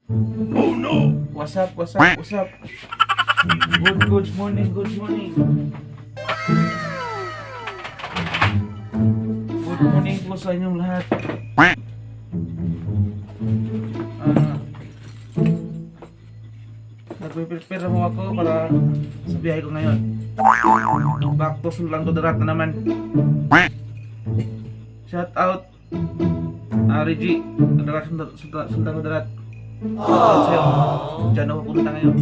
Oh no! What's up, what's up, what's up? Good, good morning, good morning. Good morning po sa inyong lahat. Ah, nagpe-prepare ho ako para sa biyahe ko ngayon. Back to Sultan Kudarat na naman. Shout out, Reggie, Kudarat, Sultan Kudarat. Shout out sa'yo. Diyan ako pupunta ngayon.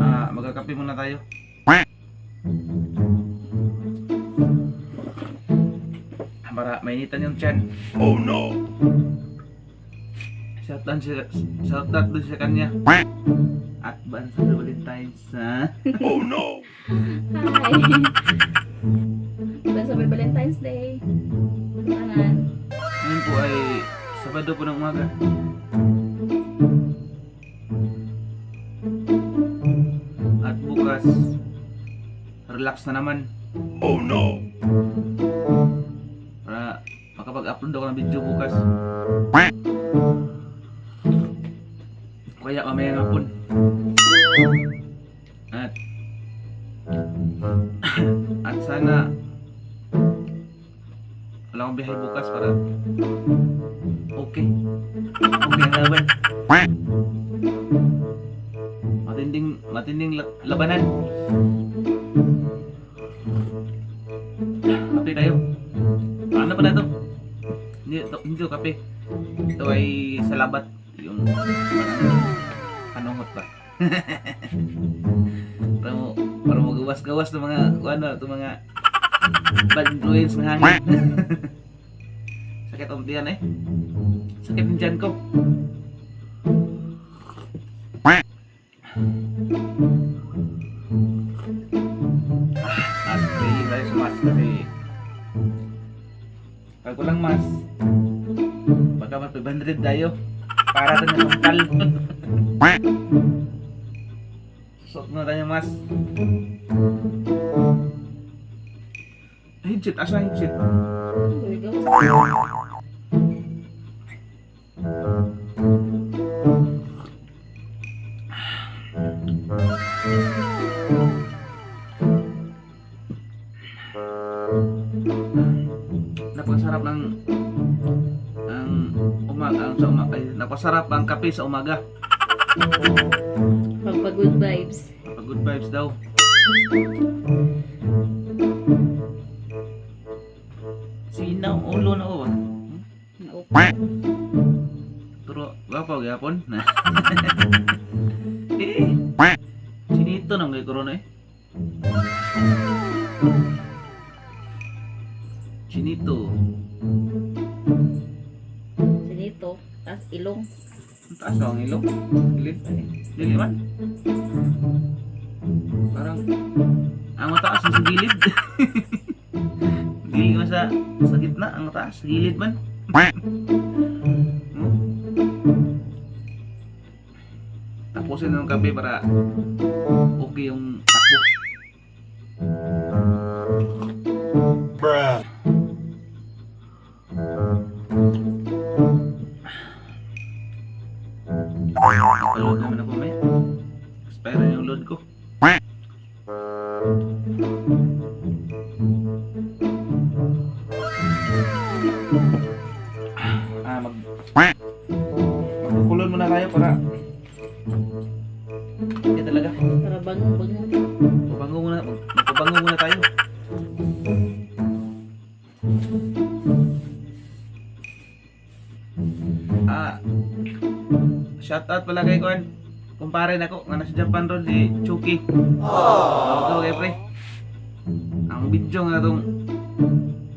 Ah, magkakape muna tayo. Para mainitan yung tiyan. Oh no! Shout out siya, shout out doon sa kanya. At bansa sa Valentine's, ha? Oh no! Hi! Basta may Valentine's Day. Tanan. Ngayon po ay Sabado po ng umaga. At bukas, relax na naman Oh no! para makapag-upload ako ng video bukas. Kaya mamaya nga po. At at sana wala akong biyahe bukas para okay. Okay ang laban. Matinding matinding labanan. Kape tayo. Ano pala ito? Hindi, ito, hindi ito kape. Ito ay salabat. Yung parang panungot ba? Para mo para magawas-gawas ng mga ano, itong mga bad influence ng hangin. Sakit ang tiyan eh. Sakit ng tiyan ko. Ah, at pili tayo sa mask kasi pag walang mask, baka mag 500 tayo. Para tayo nasungkal. Suot muna tayo ng mask. Headset, asa headset? Gawas. Napakasarap ng ang umaga, ang sa umaga, ay, napakasarap ang kape sa umaga. Pagpa good vibes. Pag good vibes daw. Sinaw ulo na oh. Naupo. Pero wala pa gyapon. Eh. Sinito nang kay corona eh. Chinito. Sinito. Tapos ilong. Ang taas na ang ilong. Gilid. Ay, dili man. Parang ang mataas sa gilid. Dili man sa gitna, ang mataas sa gilid man. Tapusin na ng kape para okay yung takbo. Bruh. Napaload naman ako may. Expire na yung load ko. Ah, magkukulon muna tayo para hindi talaga. Para bango bango. Magpabango muna, magpabango muna tayo. Ah, shout out pala kay Kuan. Kumpare nako nga nasa Japan ron si Chucky. Aww. Kay pre. Ang video nga tong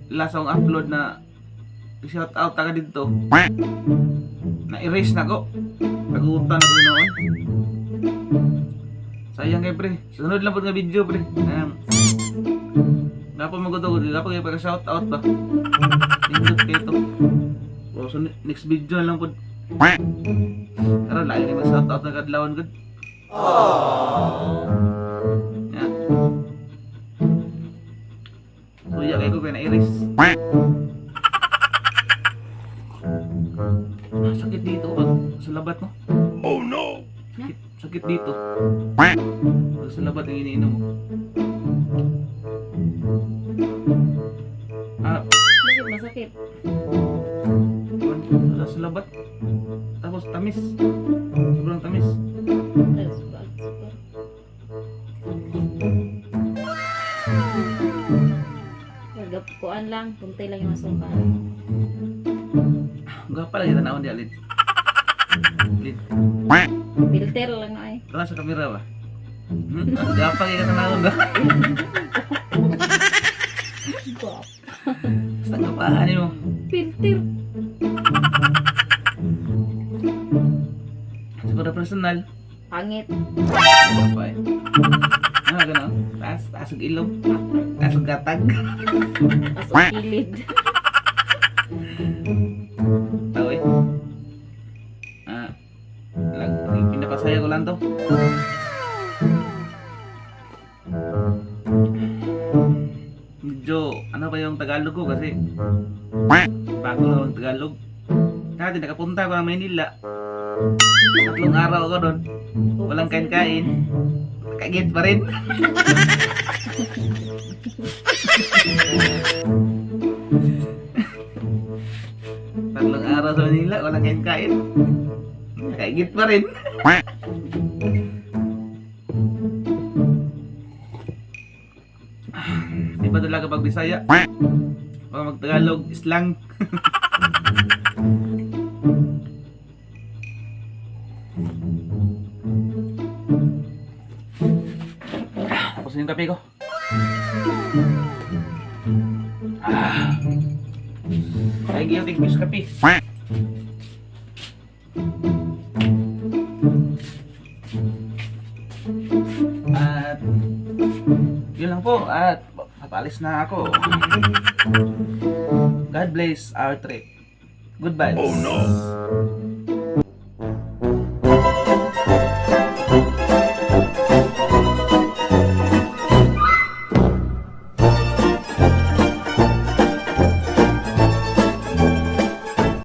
last akong upload na shout out ta ka dito. Na-erase na ko. Pagutan na ko noon. Sayang kay pre. Sunod lang po nga video, pre. Ayan. Dapat maguto, dapat kayo pag shout out ba. Nindot kayo to. O, so next video na lang po. Karon lagi ni mag-shout out ng kadlawon gud. Yeah. Suya kay ko kay na-iris. Ah, sakit dito pag sa labat, no? Oh no! Sakit, sakit dito. Pag sa labat ang iniinom mo. Ah, Bakit masakit? sa labat. Tapos tamis. Sobrang tamis. Ay, super. Super. Kuan lang, kunti lang yung asukal. Ang pala kita naon di alin. Lin, Filter lang ay. tara sa kamera ba? Hmm? Ang gapa kay tanawon ba? Guwap. Basta gapahan mo. Filter. Siguro personal. Pangit. Gapa eh. Ano gano'n? Taas, taas ang ilong. Taas ang gatag. As ang kilid. Tao eh. Ah, lag, pinapasaya ko lang to. Medyo, ano pa yung Tagalog ko kasi bago lang ang Tagalog. Dati nakapunta ako ng Maynila. 3 araw ako doon. Walang kain-kain. Kagit pa rin. 3 araw sa Manila, walang kain-kain. Kagit pa rin. Di ba talaga pag Bisaya? Pag mag-Tagalog, slang. Tapos na yung kape ko. Ah. Thank you, thank you sa kape. At yun lang po at papalis na ako. God bless our trip. Goodbye. Oh, no.